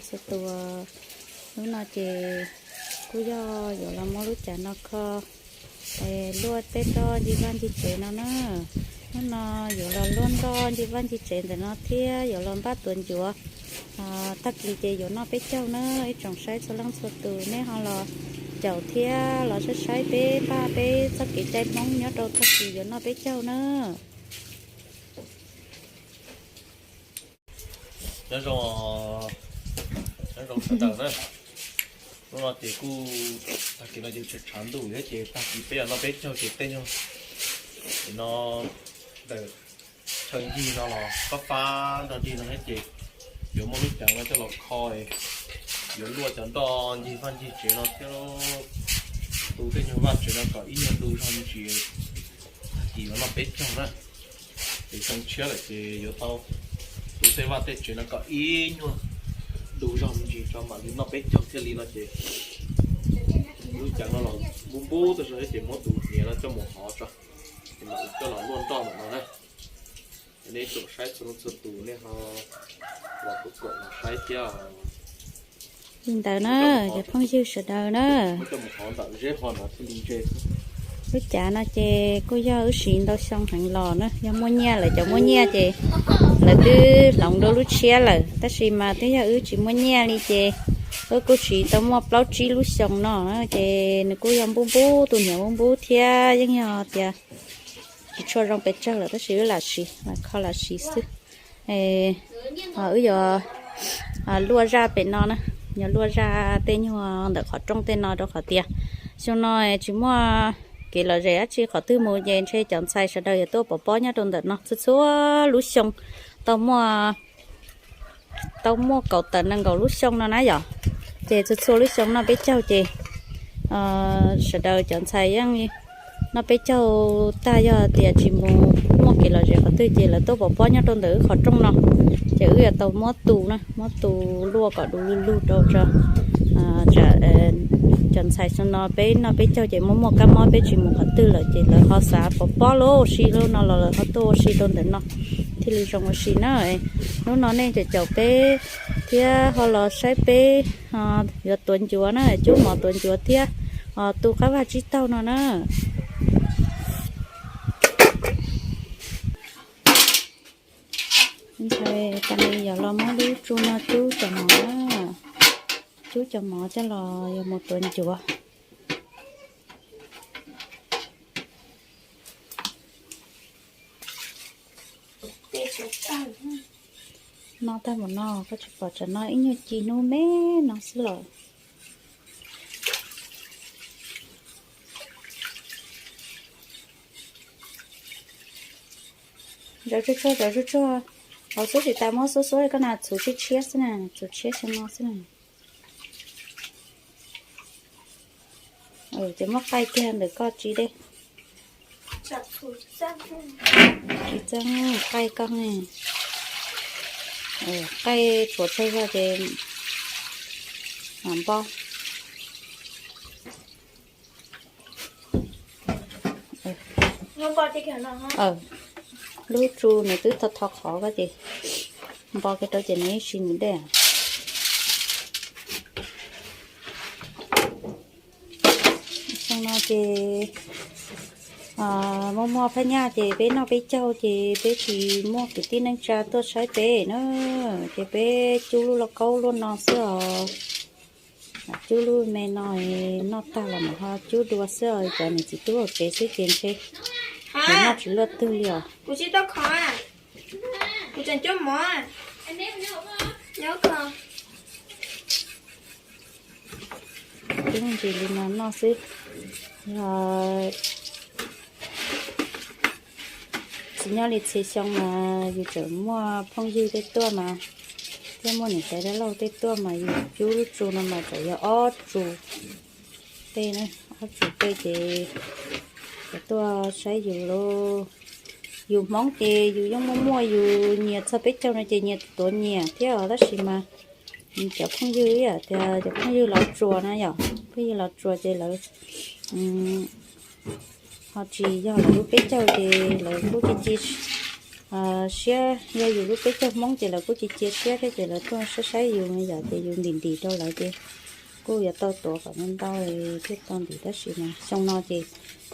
Txhua tus, hnub no ces kuj yog yuav los muab lub cav no kho luaj tej nroj ncig vaj ncig tsev no na. Hnub no yuav los luaj nroj ncig vaj ncig tsev ntawm no thiab yuav los npaj tuav ncuav. Tag kis ces yuav noj peb caug na. Ib tsoom saib txhua leej txhua tus nej ho los caum thiab los saib saib peb npaj peb txoj kev cai Hmoob nyob rau tag kis yuav noj peb caug na. Nyob zoo, nyob zoo sawv daws na. Hnub no ces kuj tag kis no ces tshav ntuj thiab ces tag kis peb yuav noj peb caug ces tej nyuag, ces no ntawm chaw ncig no los fab fab nroj ncig no thiab ces yuav muab lub cav no coj los kho, yuav luaj cov nroj ncig vaj ncig tsev no thiab tu tej nyuag vaj tsev no kom ib nyuag ntu zog me ntsis, tag kis yuav noj peb caug na. Ces xyoo tshiab lawm ces yuav tau tu tej vaj tej tsev no kom ib nyuag ntu zog me ntsis tso mam li noj peb caug thiaj li no ces lub cav no los npub npub tuaj tso thiab ces muab tus hniav no coj mus hov tso, ces mam li coj los luaj nroj ntawm no na. Nej tsoom saib txhua leej txhua tus nej ho los kuj kom los saib thiab. Li ntawd na, cov phooj ywg sawv daws na, coj mus hov ntawm zeb ho no thiaj li ntse. Lub cav no ces kuj yog wb siv ntau xyoo heev los na, yog muaj nyiaj lawm cov muaj nyiaj ces lawv twb hloov dua lub tshiab lawm, tab sis mas twb yog wb tsis muaj nyiaj li ces wb kuj siv tau muaj plaub tsib lub xyoo no na, ces nws kuj yog npub npub, tus hniav npub npub thiab yeej yog tias tsis tshua zoo pes tsawg lawm tab sis wb lam siv, lam kho lam siv xwb. Wb yuav luaj zaj pem no na, yuav luaj zaj tej nyuag ntawm qhov rooj tej no rau qhov tias xyoo no tsis muaj kev lom zem dab tsi qhov twg mus ces ntshe cov ntxhais sawv daws yuav tuaj pov pob nyob rau ntawm no txhua txhua lub xyoo. Tau muaj, tau muaj kaum tawm nees nkaum lub xyoo no na yom, ces txhua txhua lub xyoo noj peb caug ces sawv daws cov ntxhais yeej noj peb caug tag, yog tias tsis mus muaj kev lom zem qhov twg ces lawv tuaj pov pob nyob rau ntawm wb qhov rooj no, ces wb yuav tau muab tu na, muab tu luaj kom du lug lug rau tso. Cov ntxhais xyoo no peb noj peb caug ces muaj muaj kab mob peb tsis mus qhov twg lawm ces lawv ho xav pov pob los ua si lub no los lawv ho tuaj ua si rau ntawm no thiaj li zoo ua si na. Hnub no nej caum caum peb thiab ho los saib peb yuav tuav ncuav na, cub mov tuav ncuav thiab tu qab vaj tsib taug no na. Ntxhais tas li yuav los muab lub tsu no cub cov mov na, cub cov mov coj los yuav mus tuav ncuav. No tag mus no koj tsis pom tsam no ib nyuag ci hnub me no xwb los. Zawv tsuag tsuag, zawv tsuag tsuag, hauv xub xim tas muab xuab xuab koj na, txhuv tshiab tshiab xwb na, txhuv tshiab xwb no xwb na. Ces muab qaij kiag ntawm koj tsi dej. Tsis txeeb qaij koj ne. Qaij tshuav tsawg zog ces mam npo. Lub tsu nws twb tho tho qhov koj ces npo kiag rau ces nws ib si nws dej. Xyoo no ces muaj muaj phab nyaj ces peb noj peb caug ces peb tsis muaj kwv tij neej tsa tuaj saib peb na, ces peb cub lub lauj kaub luaj no xwb os. Cub lub me no noj tag los mam ho cub dua xwb os, cov niam txiv tub hauv tsev xwb ces ntshe nws noj tsis luaj twg li os. Cub ntsis li no noj xwb. Yog tsis nyob li txhia xyoo mas yus tseem muaj phooj ywg tej tuaj mas, thiab muaj niam tais dab laug tej tuaj mas yus cub lub tsu no mas tseem yog ob tsu tej, ob tsu tej ces cov tuaj saib yus lauj. Yus Hmoob ces yus yeej muaj muaj yus nyias txog peb caug no ces nyias tuav nyias thiab os, tab sis mas cov phooj ywg ib yam tias cov phooj ywg Los Tsuas na yom, phooj ywg Los Tsuas ces lawv ho tsis yog lawv lub peb caug ces lawv kuj ci ci siab, yog yus lub peb caug Hmoob ces lawv kuj cia cia siab thiab ces lawv tuaj saib saib yus yom, ces yus ntim ntim rau lawv ces kuj yuav tau tuav kom ntau ntau thiaj tau ntim, tab sis mas xyoo no ces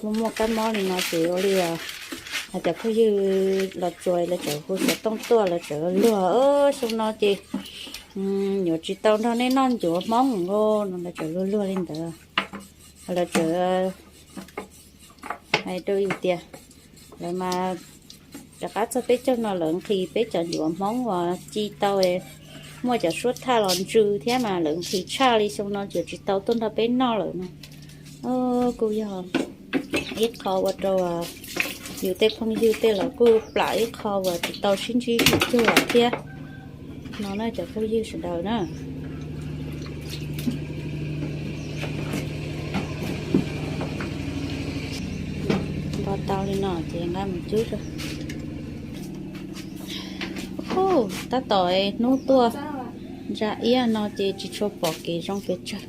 muaj muaj kab mob li no ces ua li hais cov phooj ywg los tsuas lawv tseem hu xov tooj tuaj lawv tseem luag, xyoo no ces nyuam tsis tau nrog nej noj ncuav Hmoob no, lawv tseem luag luag li ntawd. Lawv tseem hais rau yus tias lawv mas rov qab txog peb caug no lawv nqhis peb cov ncuav Hmoob uas ci tau muaj cov suab thaj los ntsw thiab mas lawv nqhis tshaj li, xyoo no ces tsis tau tuaj nrog peb noj lawm no. Kuj yog ib qho ua rau yus tej phooj ywg tej los kuj plam ib qho uas tsis tau sib ntsib sib cuag lawm thiab no na cov phooj ywg sawv daws na. Npo tau li no ces nqa mus cub rau. Tab tom hnub tuaj ntsa iab no ces tsis tshua pom kev zoo pes tsawg.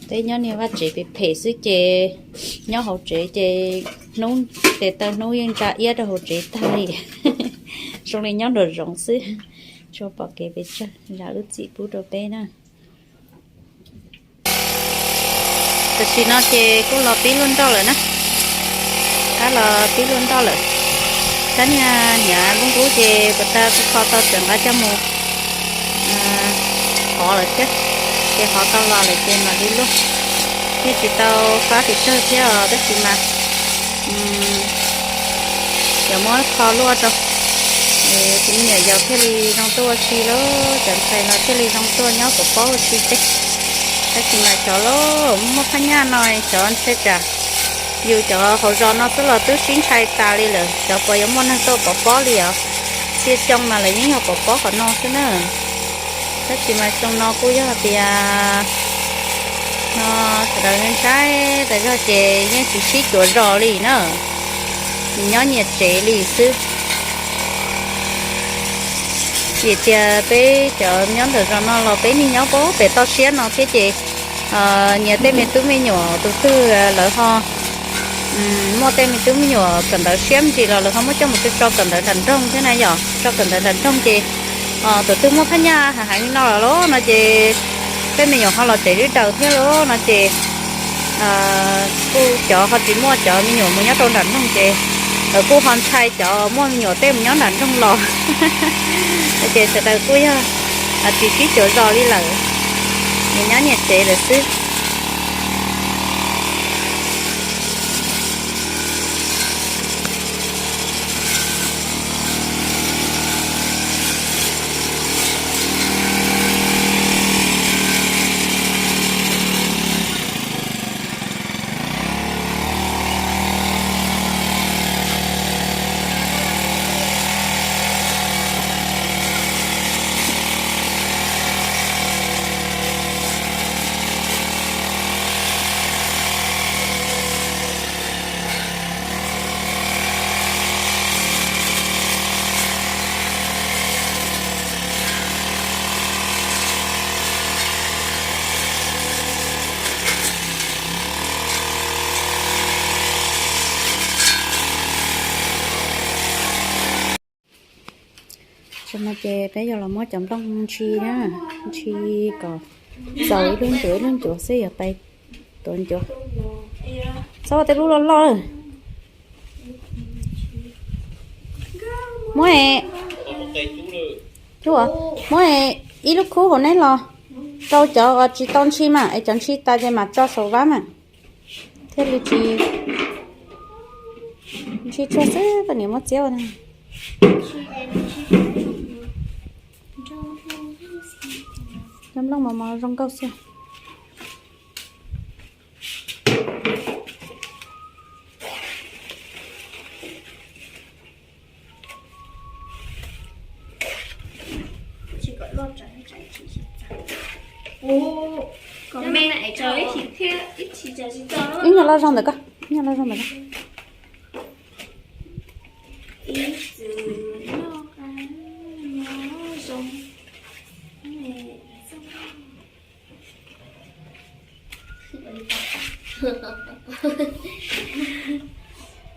Peb nyob niag vaj tsev pem phem xwb ces nyob hauv tsev ces hnub tes taw hnub yeej ntsa iab rau hauv tsev tag li. Zoo li nyob nraum zoov xwb, tsis tshua pom kev pes tsawg, zam lub txim pub rau peb na. Tam sim no ces kuj los pib luaj nroj lawm na. Tab los pib luaj nroj lawm. Tab niag hniav npub npub ces puas tas kuv kho tau tseem nqa coj mus hov lawm thiab. Ces hov tau los lawm ces mam li luaj. Yeej tsis tau fab pes tsawg thiab os tab sis mas cov muab kho luaj rau. Tus me nyuam yaus thiaj li zoo tuaj ua si lauj, cov ntxhais los thiaj li zoo tuaj nyob pov pob ua si tej. Tab sis mas cov lauj muaj phab nyaj no cov ntshe tsam yus cov hauv zos no xwb los twb sib ntshai tas li lawm, cov puas yuav muaj neeg tuaj pov pob li os. Txhia xyoo mas lawv yeej yog pov pob qhov no xwb na. Tab sis mas xyoo no kuj yog tias no sawv daws ntshai tas zog ces yeej tsis sib cuav zos li na, nyob nyias tsev li xwb. Vim tias peb cov nyob ntawm zos no los peb niaj nyob pem toj siab no thiab ces nyias tej me tub me nyuam tus twg lawv ho muaj tej me tub me nyuam kawm ntawv siab me ntsis los lawv ho muab coj mus tso tso kawm ntawv nram nroog thiab na yom, tso kawm ntawv nram nroog ces tus twg muaj phab nyaj heev heev li no los lauj no ces tej me nyuam ho los tsev lwb daws thiab lauj no ces kuj cov ho tsis muaj cov me nyuam mus nyob rau nram nroog ces lawv kuj ho ntshai cov muaj me nyuam tej mus nyob nram nroog los. Ces sawv daws kuj yog tsis sib cuav zos li lawm, nyias nyob nyias tsev lawm xwb. Tam sim no ces peb yuav los muab cov nplooj ntshi na, ntshi kom txaus ib lub ncuav ib lub ncuav xwb yuav pais tuav ncuav. Txhob ua tej lub loj loj. Muab, muab ib lub khub hauv neb los rau cov uas tsis tau ntshi mas es cov ntshi tas ces mam tso saum vab mas thiaj li tsis ntshi tshuaj xwb. Koj niam muab txiab ua cov nplooj mos mos zoo nkauj xwb. Ib nyuag loj zoo ntawm koj, ib nyuag loj zoo ntawm koj.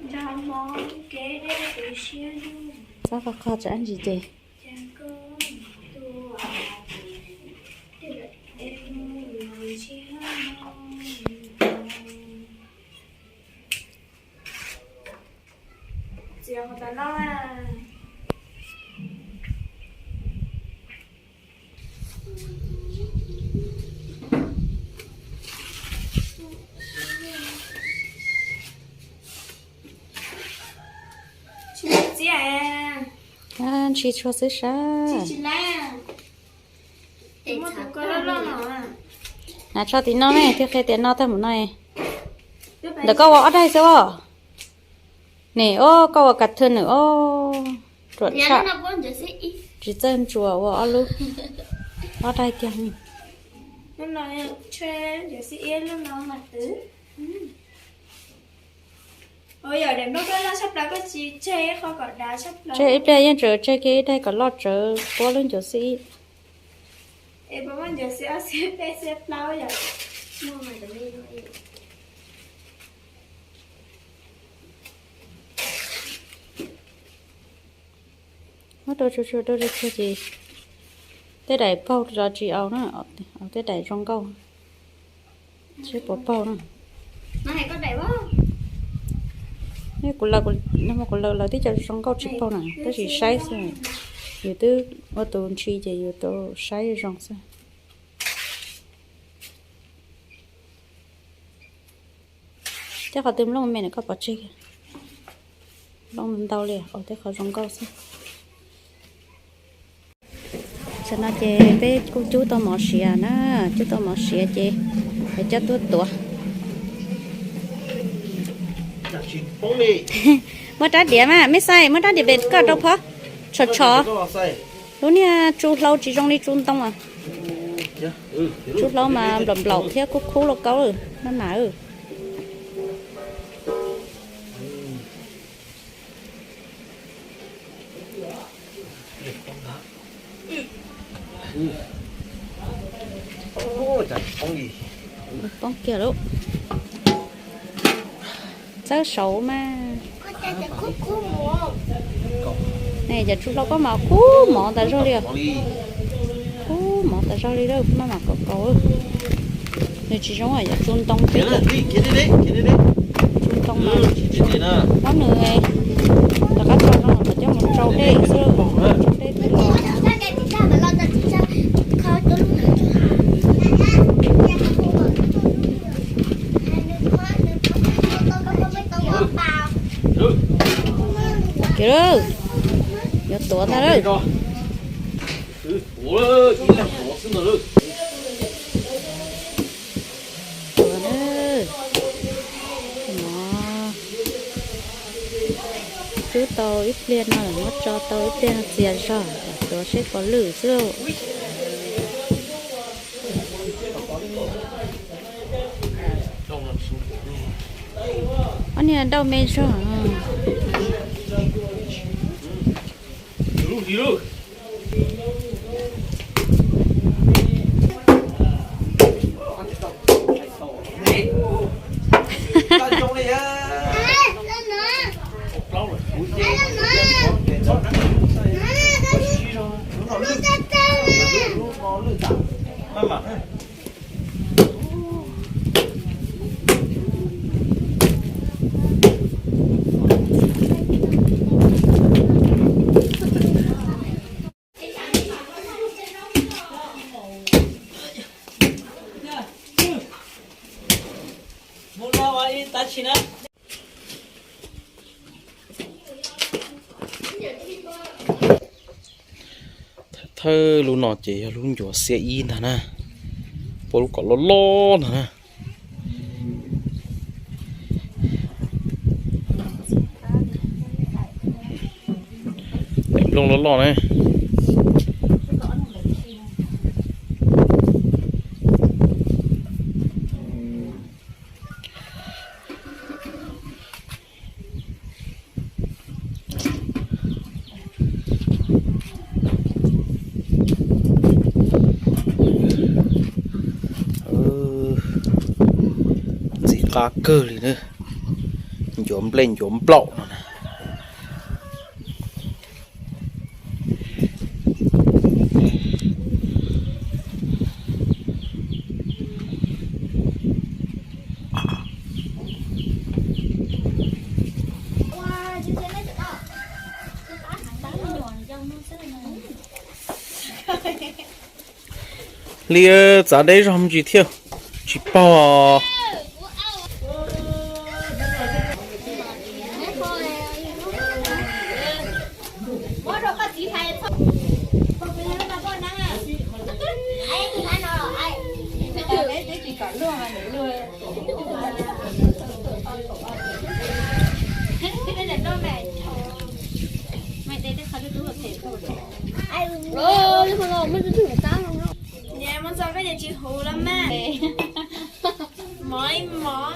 Nrog hmo kev deb kuv siab lug. Txhob qhov qhov tsis ab ntsis ces. Ntshis tshua xwb sab. Hnav tso tim no ne, thiaj qhia tias no tag mus no. Ntawm koj ua ob daig xwb os. Nim o koj ua kav thw nws o, ruam tshaj. Tsis txawj ntsuas ua ob lub, ob daig kiag. Tseg ib pliag yeej tseem tseg kiag ib daig kom loj tsawv puab lub ncuav xib ib. Muab rau tsuag tsuag rau tsuag tsuag ces tej daim paug los tsis au na, tej daim zoo nkauj seb puas paug na. Kuv lawv, kuv lawv lawv twb cov zoo nkauj tsis paug na, tab sis saib xwb, yus twb ua tus ntshis ces yus tau saib zoo xwb. Tej qhov twg nplooj me na koj pov tseg, nplooj ntau li, ua tej qhov zoo nkauj xwb. Tam no ces peb kuj cub tau mov siav na, cub tau mov siav ces yuav coj tuaj tuav. Muab rab diav mas, mej xais, muab rab diav pem koj rau phov, tshov tshov. Lub niag tsu hlau tsis zoo li tsu ntoo as. Tsu hlau mas nplaum nplaum thiab kub kub lauj kaub, maj mam. Poob kiag lauj. Txawb saud mas. Ne, cov tsu hlau koj mas kub mov tas zog li os. Kub mov tas zog li lawm, maj mam kaus kaus. Nws tsis zoo yog tsu ntoo thiab. Tsu ntoo mas muab nws rov qab tso rau no coj mus tsau dej xwb, tsau dej twb los. Kiag lawm, yuav tuav ntag lawm. Tuav na. Cub tau ib pliag no lawm, muab tso tau ib pliag no txias zog, tuav seb puas lwj xwb lauj. Ob niag dauj me zog. Thawj lub no ces yog lub ncuav xiab ib ntag na, puab lub kom loj loj ntag na. Nplooj loj loj na. Ntxim qab kawg li na, ncuav nplej ncuav nplaum no na. Li txav deb zog me ntsis thiab, tsis pog. Mus ntxov koj ces tsis huv lawm mas. Mov ib mov.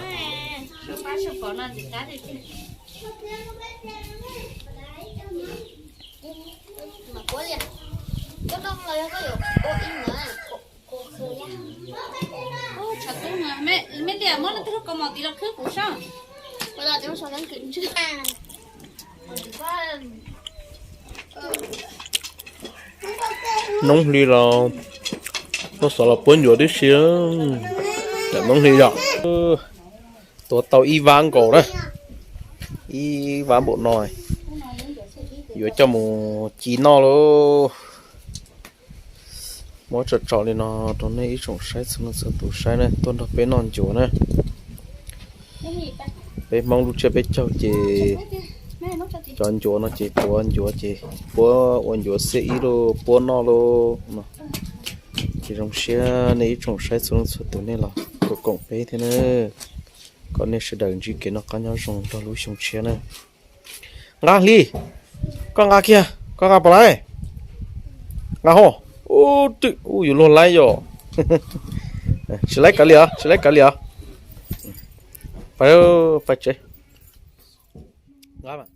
Tshav kub, me liam muab leej twg lub kaus mom tiv los khwb kuv saib. Noob hli los tuaj xov los puab ncuav tib si. Cov noob hli yom. Tuav tau ib vab nkaus na, ib vab npaum no, yuav coj mus ci noj lauj. Muab tso tso li no rau nej ib tsoom saib txhua leej txhua tus saib na, tuaj nrog peb noj ncuav na. Peb Hmoob lub tsiab peb caug ces cov ncuav no ces tuav ncuav ces puab ua ncuav xiab ib lauj, puab noj lauj no. Ces zoo siab nej ib tsoom saib txhua leej txhua tus nej los koom koom peb thiab na. Kom nej sawv daws ntsib kev noj qab nyob zoo nrog lub xyoo tshiab na. Nqa Hli, koj nqa kiag, koj nqa puas laib? Nqa ho. Ub, twm, ub, yus luag laib yom. Tsis laib kav liam, tsis laib kav liam. Pais, pais tsev. Nqa mas.